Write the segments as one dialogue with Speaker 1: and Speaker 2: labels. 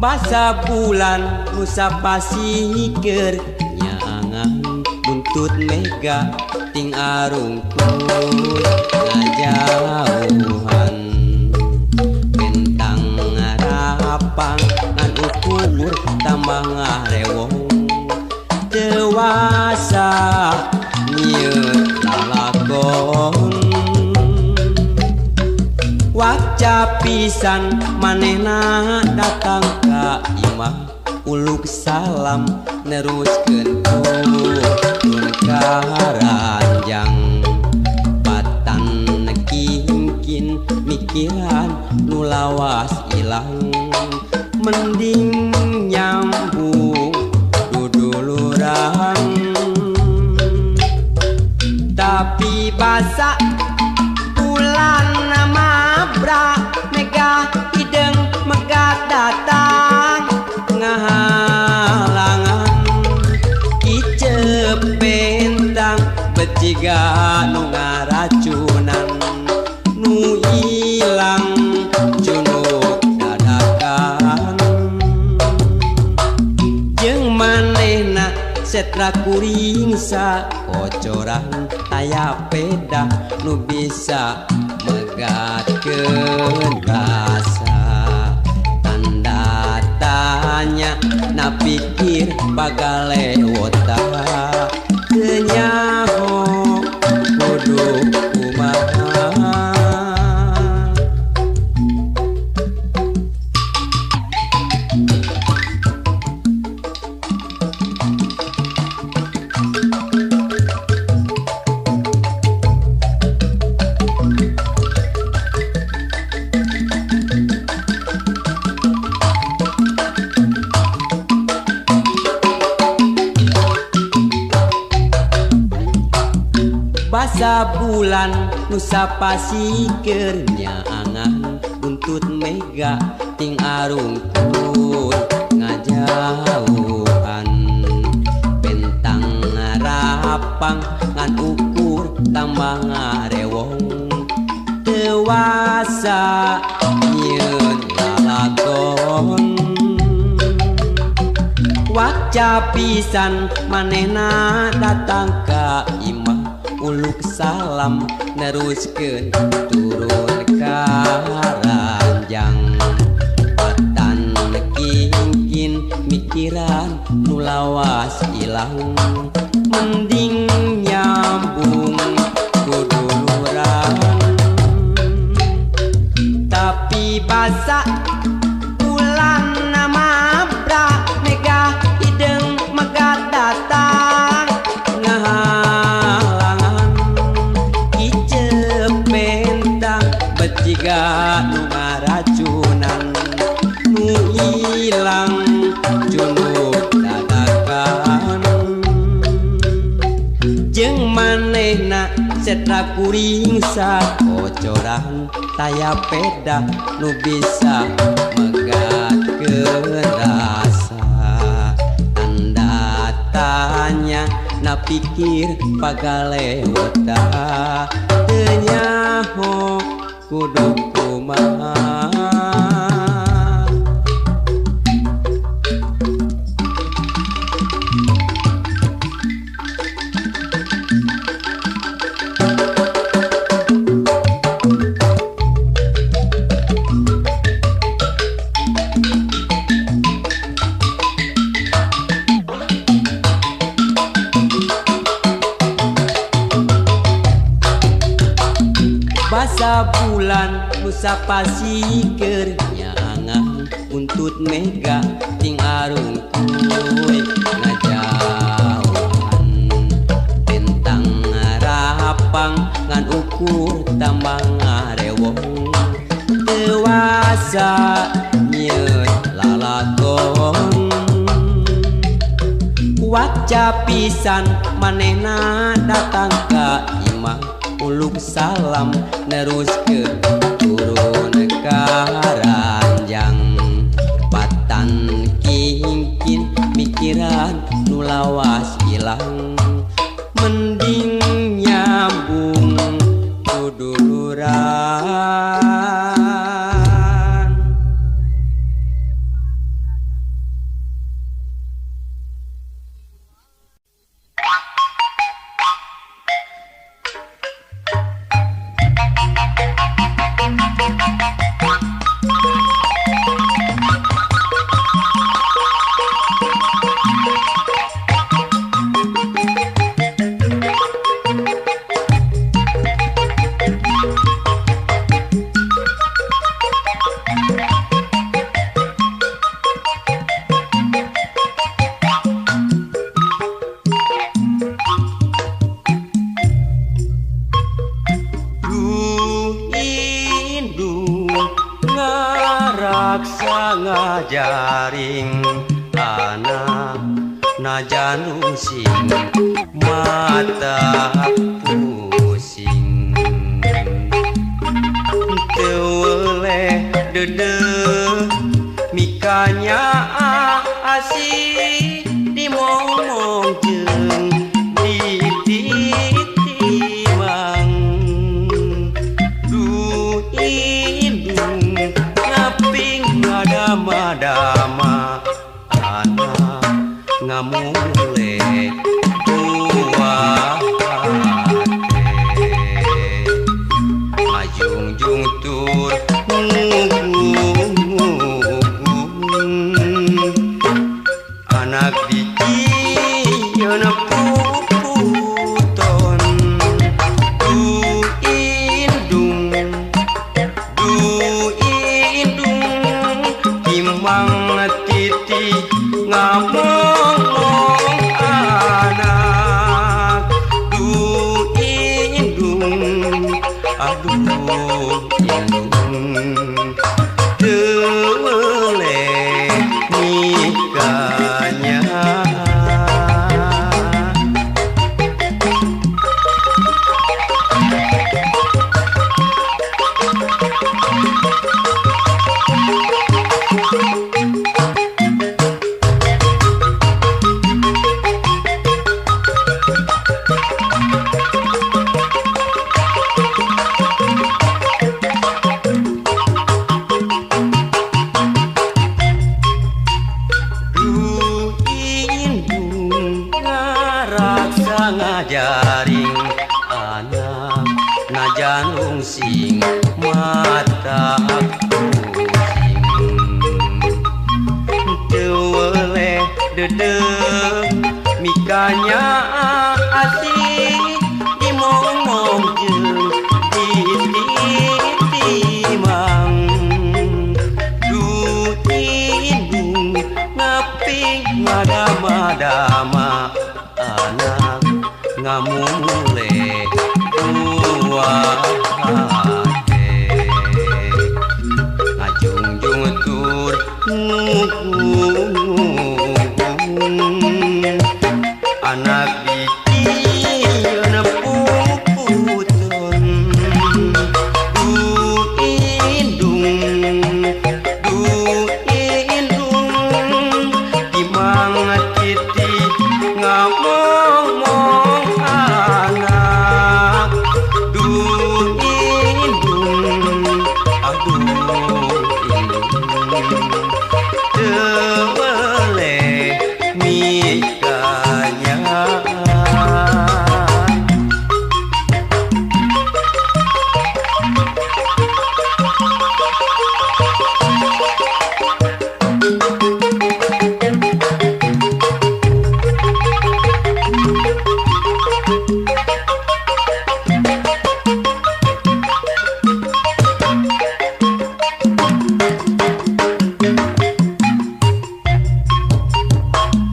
Speaker 1: Basa bulan nusa pasikeun nyaangan buntut mega ting arungkut ngajauhan bentang ngarapang ngan ukur tambah ngarewong dewasa nyieun lalakon waca pisan manehna datang ka imah uluk salam neruskeun turun ka ranjang patan kingkin mikiran nu lawas ilang mending nyambung duduluran tapi basa bulan mabra mega hideng megat datang ngahalangan kicep bentang beciga nu ngaracunan nu ilang cunuk dadakan jeung manehna setra kuring sakocoran aya pedah nu bisa megatkeun rasa tanda tanya na pikir bagalewota teu nyaho kudu kumaha. Basa bulan nusa pasikeun nyaangan buntut mega ting arungkut ngajauhan bentang ngarapang ngan ukur tambah ngarewong dewasa nyieun lalakon waca pisan manehna datang ka imah uluk salam neruskeun turun ka ranjang patan kingkin mikiran nu lawas ilang mending nyambung kuduluran tapi basa bulan mabra mega hideng megat datang ngahalangan kicep bentang beciga nu ngaracunan nu ilang cunuk dadakan jeung manehna setra kuring sakocoran taya pedah nu bisa megatkeun rasa tanda tanya na pikir pagalewota teu nyaho kudu kumaha. Basa bulan nusa pasikeun nyaangan buntut mega ting arungkuy ngajauhan bentang ngarapang ngan ukur tambah ngarewong dewasa nyieun lalakon waca pisan manehna datang ka imah uluk salam neruskeun turun ka ranjang patan kingkin mikiran nu lawas ilang mending nyambung kuduluran. Ngaraksa ngajaring anak najan rungsing mata pusing teu weleh deudeuh mikanya asih dimomong jeung dititimang duh indung ngaping ngadama-dama anak ngamule buah hate ngajungjung tur ngugung anak dijieun puputon duh indung timang titi ngamong anak duh indung aduh indung teu weleh nikahnya. Duh indung ngaraksa ngajaring anak najan rungsing mata pusing teu weleh deudeuh mikanya asih dimomong jeung dititimang duh indung ngaping ngadama-dama anak ngamumule buah hate ngajungjung tur ngugung anak dijieun puputon duh indung timang titi ngamong anak duh indung aduh indung teu weleh mikanya.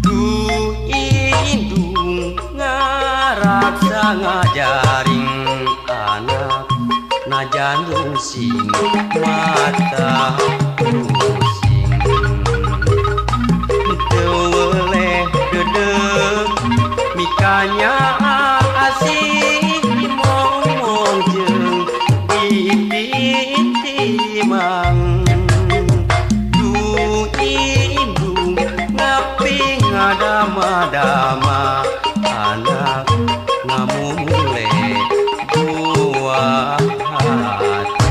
Speaker 1: Duh indung ngaraksa ngajaring anak najan rungsing mata pusing teu weleh deudeuh mikanya asih dimomong jeung dititimang duh indung ngaping ngadama-dama anak ngamumule buah hate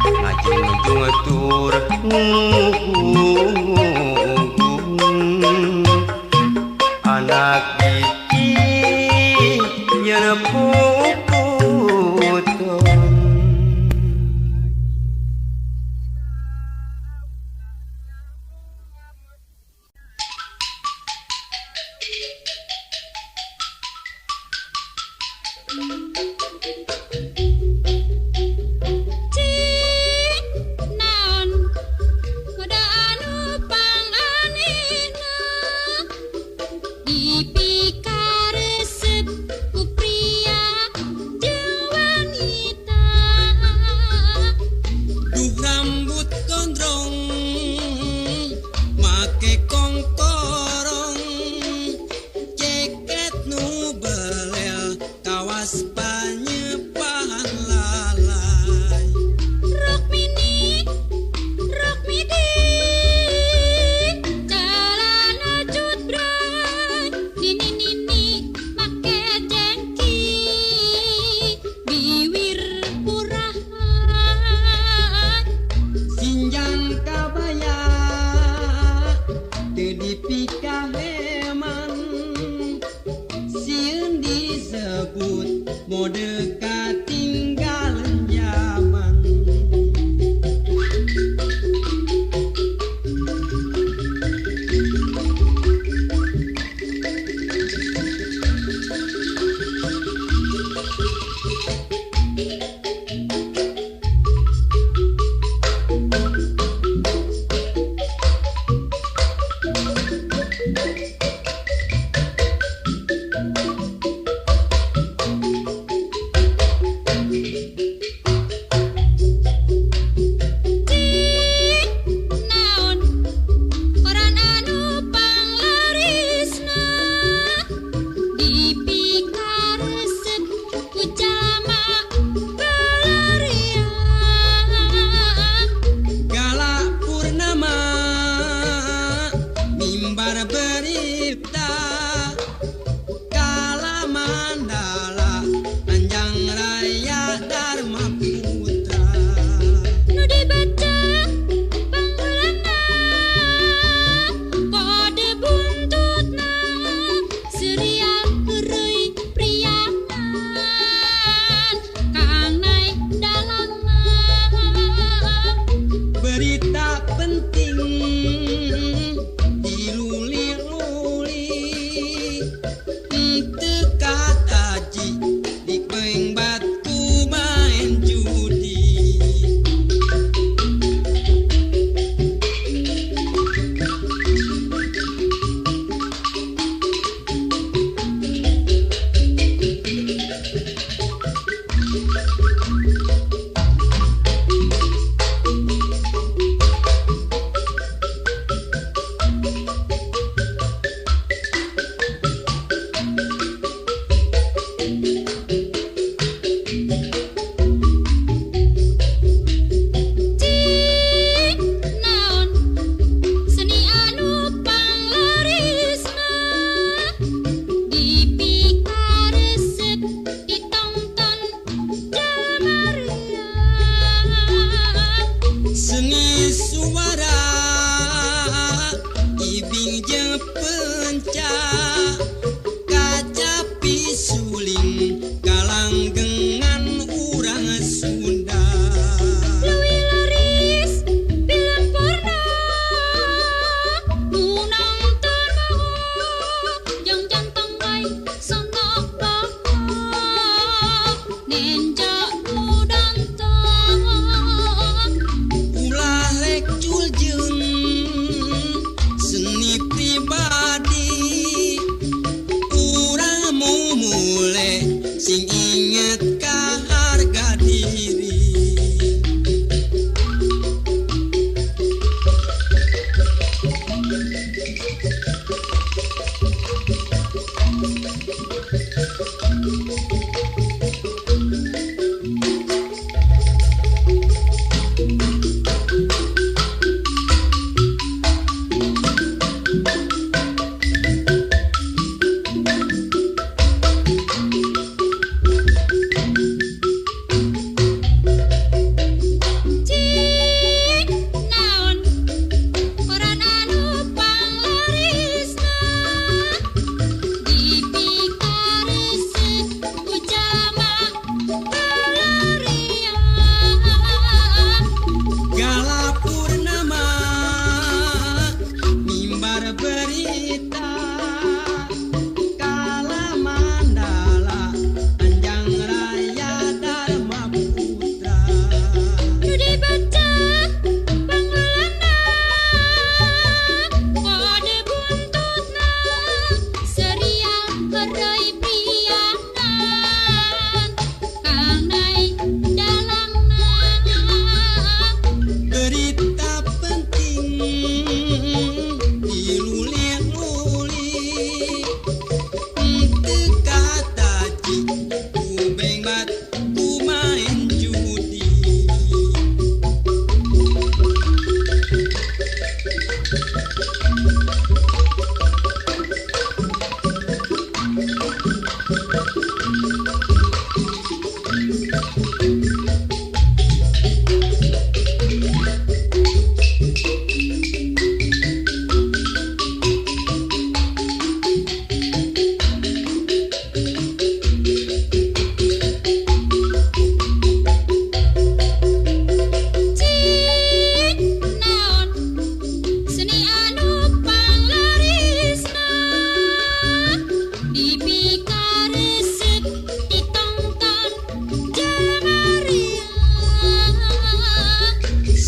Speaker 1: ngajungjung tur ngugung anak dijieun puputon.
Speaker 2: Cik naon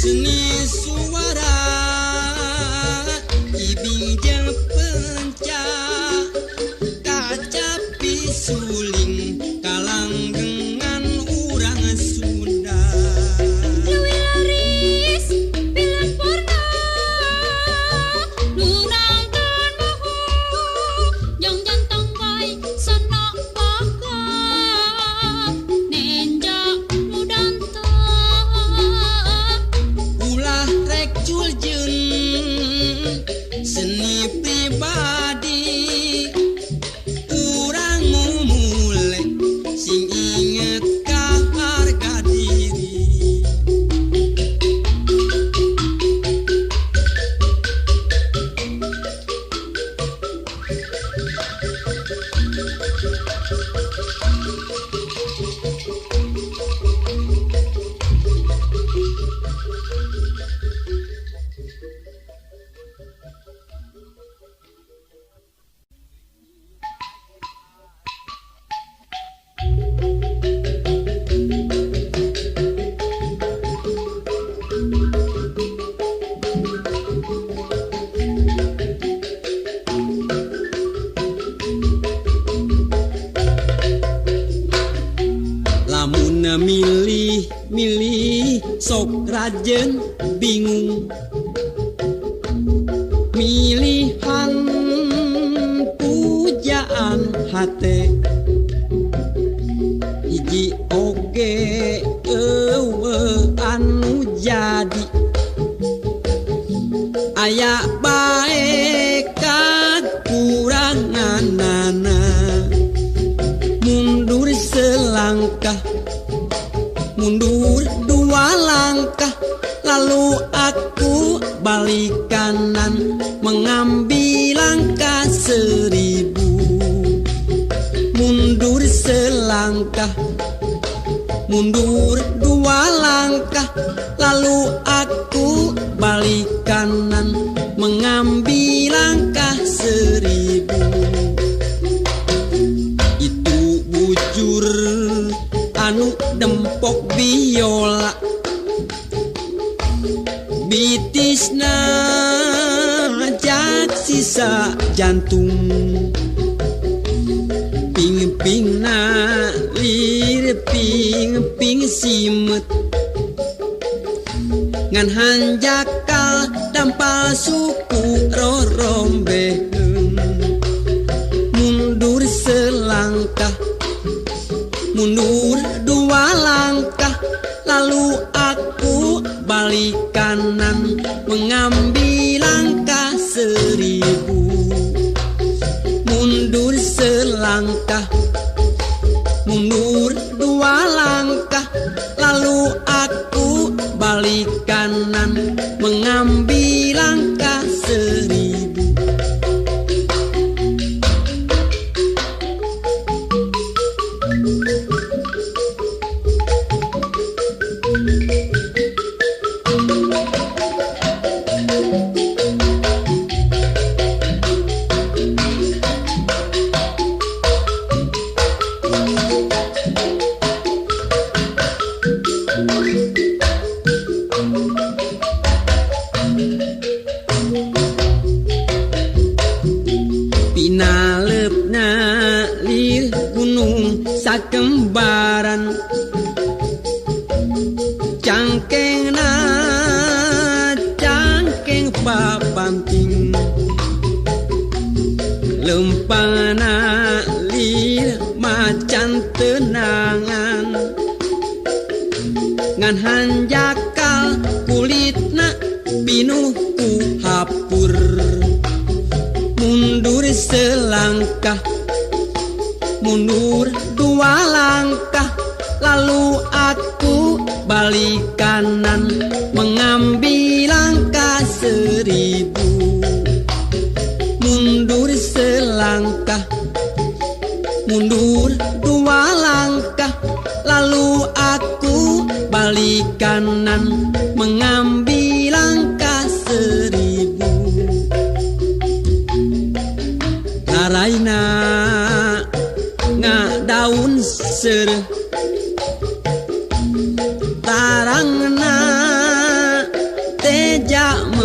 Speaker 1: Seni suara ibing jeung pencak kacapi suling kalanggengan urang Sunda.
Speaker 2: Leuwih laris film porno nu nangton moho jong jantong bae senok bakat nenja nu dantak.
Speaker 1: Ulah rek culjeun seni pribadi urang mumule sing inget ka harga diri. Lamun milih-milih sok rajen bingung milihan pujaan hate hiji oge eueuh anu jadi aya bae kakuranganana. Mundur selangkah, mundur dua langkah, lalu aku balik kanan mengambil langkah 1000. Mundur selangkah, mundur dua langkah, lalu aku balik kanan mengambil langkah 1000. Itu bujur anu dempok biola bitisna jak sisa jantung ping-pingna lir ping-ping simet ngan hanjakal dampal suku rorombeheun. Mundur selangkah, mundur dua langkah, lalu aku balik kanan mengambil langkah 1000. Mundur selangkah, mundur dua langkah, lalu aku balik kanan mengambil langkah 1000. Pinalepna lir gunung sakembaran cangkengna cangkeng papanting lempangna lir macan tenangan ngan hanjakal kulitna pinuh ku hapur. Mundur selangkah, mundur dua langkah, lalu aku balik kanan mengambil langkah 1000. Mundur selangkah, mundur dua langkah, lalu aku balik kanan mengambil langkah 1000. Karaina ngadaun seureuh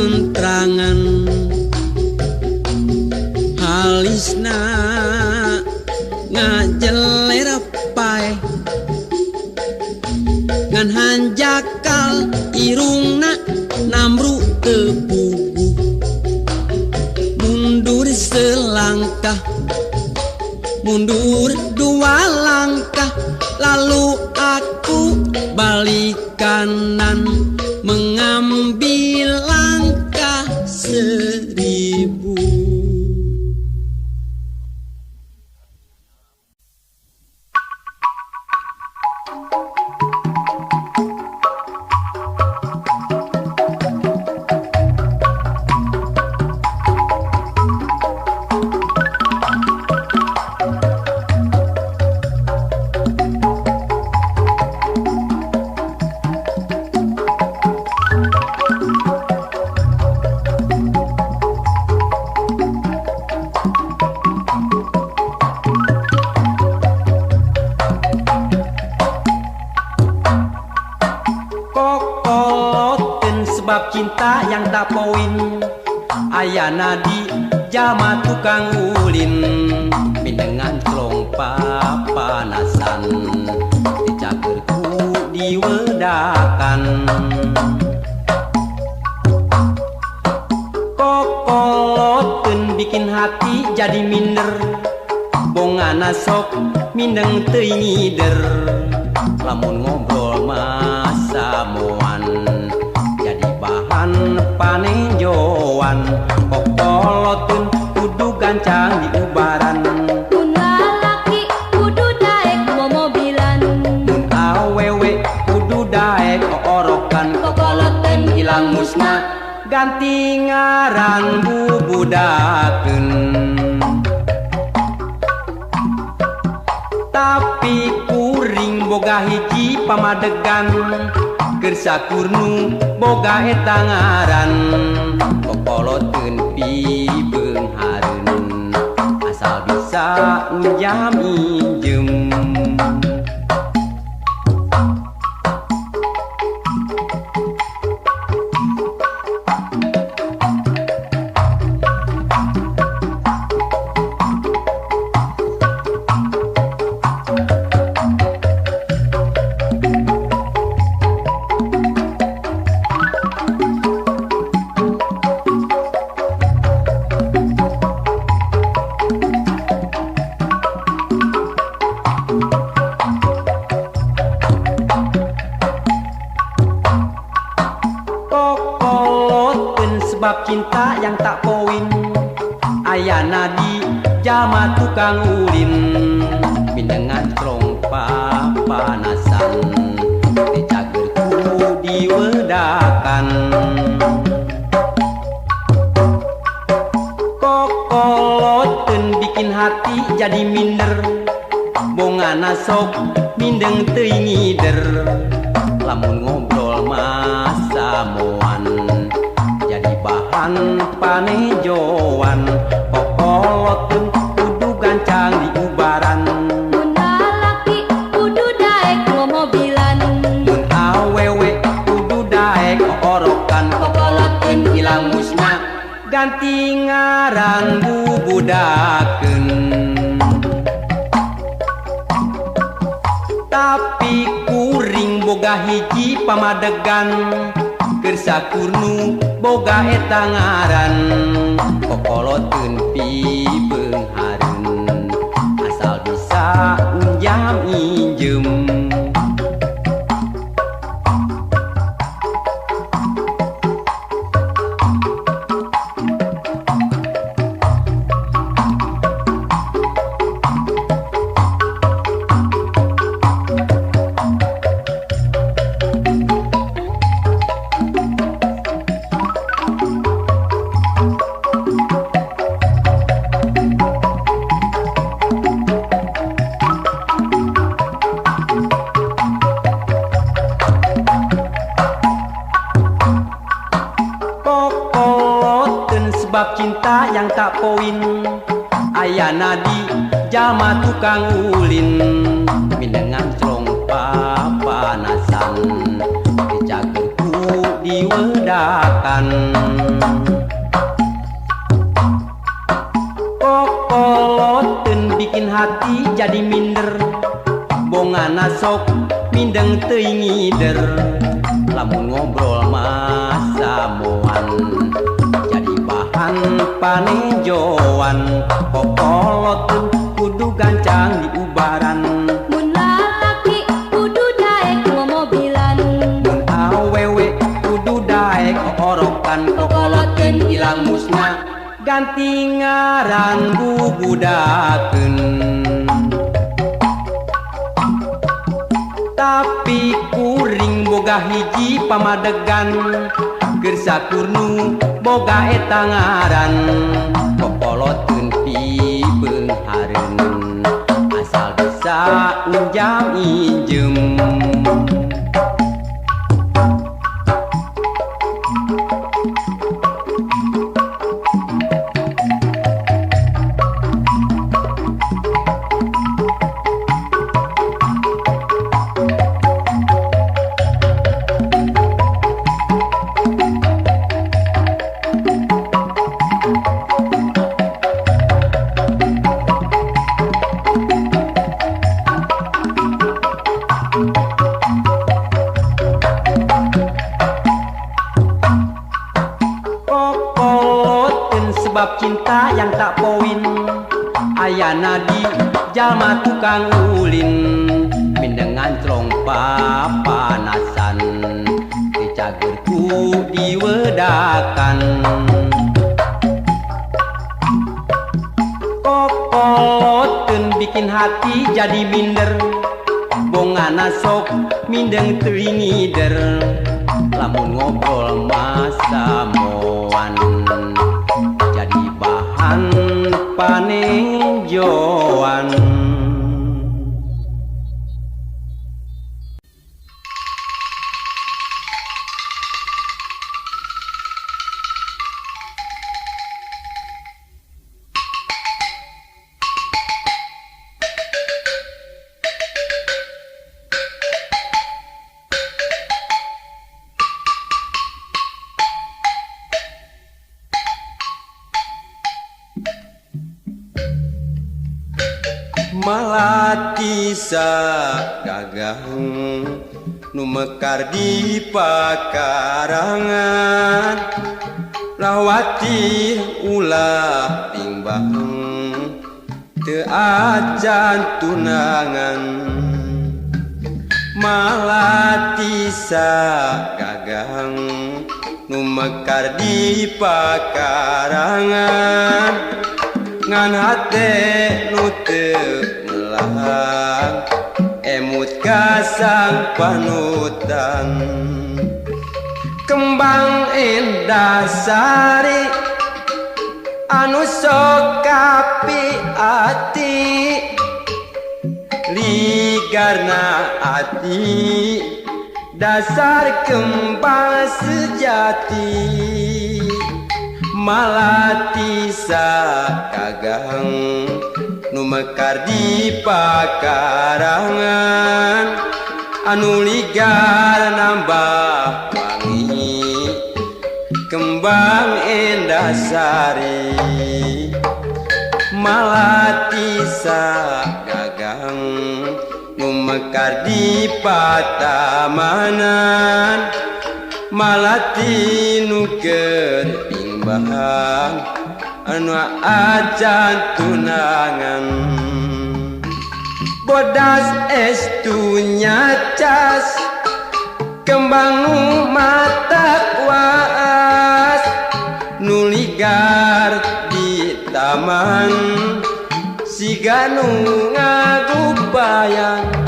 Speaker 1: mentrangan halisna ngajeler pae ngan hanjakal irungna namru teu puguh mundur selangkah mundur dua langkah lalu aku balik kanan mengambil langkah 1000.
Speaker 3: Sebab cinta yang tak poin ayana di jama tukang ulin mindengan clong papanasan dicagerku diwedakan kokoloteun bikin hati jadi minder bongana sok mindeng teuing ngider lamun ngobrol masamoan bahan panenjoan kokoloteun kudu gancang diubaran
Speaker 2: mun lalaki kudu daek momobilan
Speaker 3: mun awewe kudu daek oorokan kokoloteun hilang musna ganti ngaran bubudakeun tapi kuring boga hiji pamadegan keur sakurnu boga eta ngaran kokoloteun pibeunghareun asal bisa njam injem. Sebab cinta yang tak poin ayana di jama tukang ulin mindengan clong papanasan dicagerku diwedakan kokoloteun bikin hati jadi minder bongana sok mindeng teuing ngider lamun ngobrol masamoan jadi bahan panejoan kokoloteun kudu gancang diubaran
Speaker 2: mun lalaki kudu daek momobilan
Speaker 3: mun awewe kudu daek oorokan kokoloteun hilang musna ganti ngaran bubudakeun tapi kuring boga hiji pamadegan keur sakurnu boga eta ngaran kokoloteun pibeunghareun asal bisa njam injem. Sebab cinta yang tak poin ayana di jalma tukang ulin mindengan clong papanasan dicager ku diwedakan. Kokoloteun bikin hati jadi minder, bongana sok mindeng teuing ngider. Lamun ngobrol masamoan jadi bahan panenjoan. Kokoloteun kudu gancang diubaran.
Speaker 2: Mun lalaki kudu daek momobilan,
Speaker 3: mun awewe kudu daek orokan. Kokoloteun ilang musna ganti ngaran bubudakeun. Tapi kuring boga hiji pamadegan, keur sakurnu boga eta ngaran. Kokoloteun pibeunghareun asal bisa injam injem. Sebab cinta yang tak poin, ayana di jalma tukang ulin. Mindeng nganclong papanasan, dicager ku diwedakan. Kokoloteun bikin hati jadi minder, bongana sok mindeng teuing ngider. Lamun ngobrol masamoan jadi bahan panenjoan.
Speaker 1: Malati sagagang nu mekar di pakarangan, rawati ulah timbang teu acan tunangan. Malati sagagang nu mekar di pakarangan, ngan hate nu teu melang emut ka sang panutan. Kembang endah sari anu sok kapi ati, ligarna ati dasar kembang sejati. Malati sakagang nu mekar di pakarangan, anu ligar nambah wangi kembang endah sari. Malati sagagang nu mekar di patamanan, malati nu keur bimbang anu acan tunangan. Bodas estu nyacas kembang nu mata waas, nu ligar di taman siga nu ngagubayan.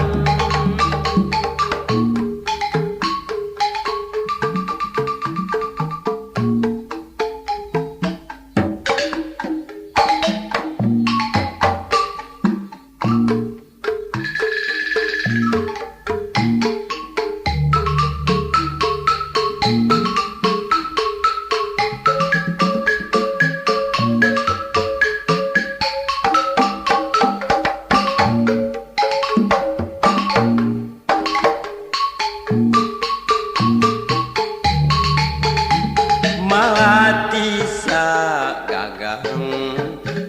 Speaker 1: Malati sagagang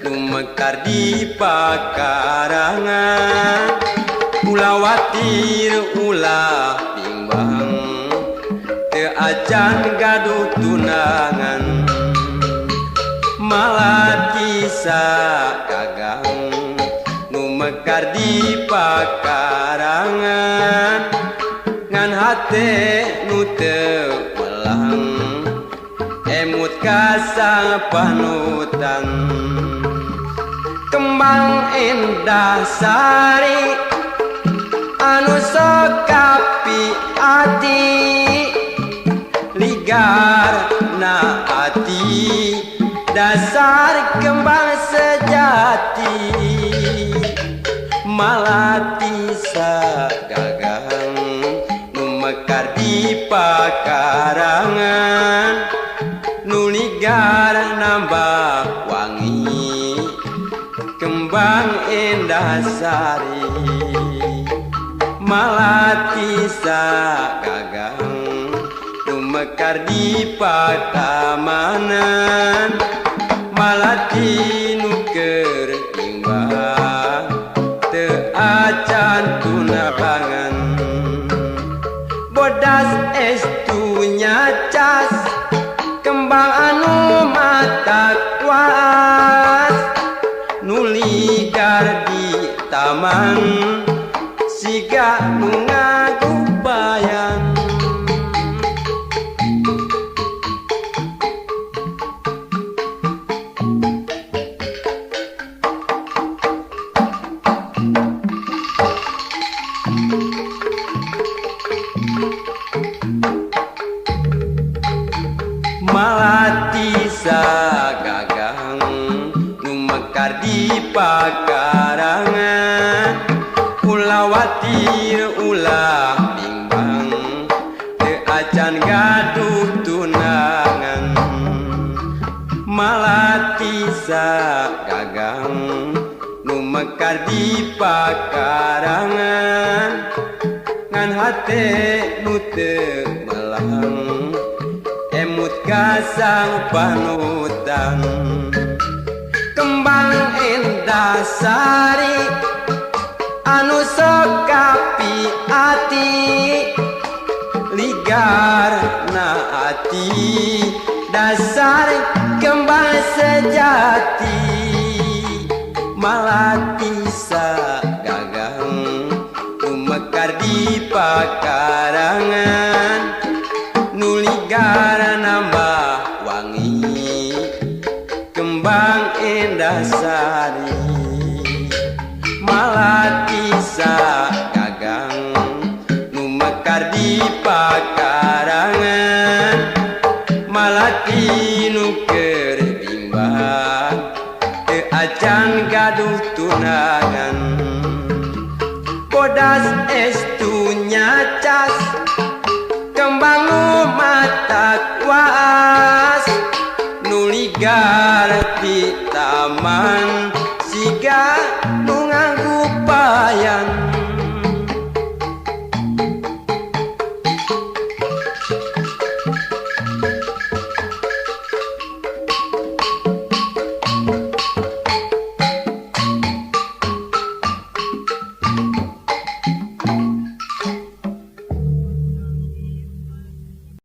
Speaker 1: nu mekar di pakarangan. Ulah watir ulah bimbang teu acan gaduh tunangan. Malati sagagang nu mekar di pakarangan. Ngan hate nu teu melang emut ka sang panutan. Kembang endah sari anu sok kapi ati, ligar na ati dasar kembang sejati. Malati sagagang nu mekar di pakarangan. Nu ligar nambah wangi kembang endah sari. Malati sagagang nu mekar di patamanan. Malati nu keur bimbang teu acan tunangan. Bodas estu nyacas kembang anu mata kuas. Nu ligar di taman siga nu ngagubayan. Malati sagagang nu mekar di pakarangan. Ulah watir ulah bimbang teu acan gaduh tunangan. Malati sagagang nu mekar di pakarangan. Ngan hate nu teu melang emut ka sang panutan. Kembang endah sari anu sok kapi ati, ligar na ati dasar kembang sejati. Malati sagagang nu mekar di pakarangan. Nu ligar nambah wangi kembang endah sari. Malati sagagang nu mekar di pakarangan. Malati nu keur bimbang teu acan gaduh tunangan. Bodas estu nyacas kembang nu mata kuas. Nu ligar di taman